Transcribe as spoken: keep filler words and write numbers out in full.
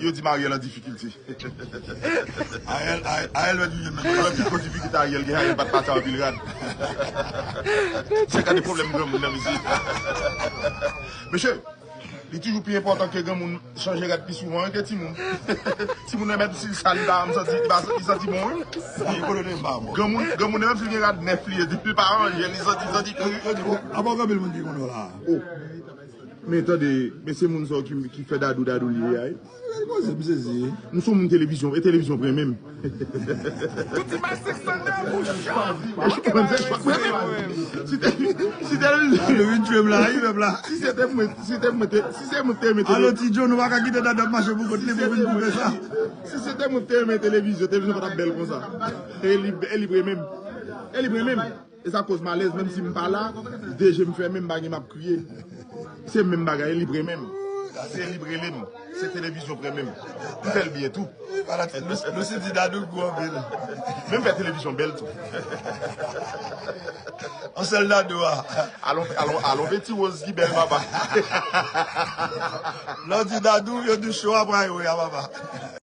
Yo di Mariel an difikilte. Ariel, Ariel, Ariel mèt vin jwenn nan. Alò, pi gwo difikilte Ariel gen, Ariel pa t pase anpil rad. Se ka de pwoblèm granmoun nan, mesye. Mesye, li toujou pi enpòtan ke granmoun chanje rad pi souvan wi ke timoun. Timoun nan menm si l sal, li pa janm santi, li pa, li santi bon, wi. Li kolone pa bon. Granmoun, granmoun nan menm si l gen rad nèf li ye, depi l pa ranje, li santi, li santi kri. Yo di, bon, apa gen anpil moun ki konn wè la. Oh. Men tande, men se moun sa yo ki, ki fè Dadou Dadou li ye a, wi. Gade koze, m sezi. M se yon moun televizyon, e televizyon pran men m. Ou ti bay senk san nan bouch. E chwa, se chwa pran men m. Si te, si televizyon. Yo vin tchwe m la, wi, pèp la. Si se te mwen, si te mwen, te, si se mwen te mete. Alo, Ti John, nou pa ka kite Dadou ap mache pou kont li pou vin koupe sa. Si se te mwen te renmen televizyon, televizyon pa t ap bèl konsa. E li, e li pran men m. E li pran men m. E sa koz m alèz, menm si m pa la, de je m fèmen, m pa gen m ap kriye. Se menm bagay, li pran men m. Se li k rele m. Se televizyon pran men m. M fè l byen tou. Fanatik, nou, nou se ti Dadou k gwo anpil. Men m fè televizyon bèl tou. Yon sèl Dadou a. Alon, alon, alon fè ti woz ki bèl, papa. Lè w di Dadou, yo di cho ap rayi w, ya, papa.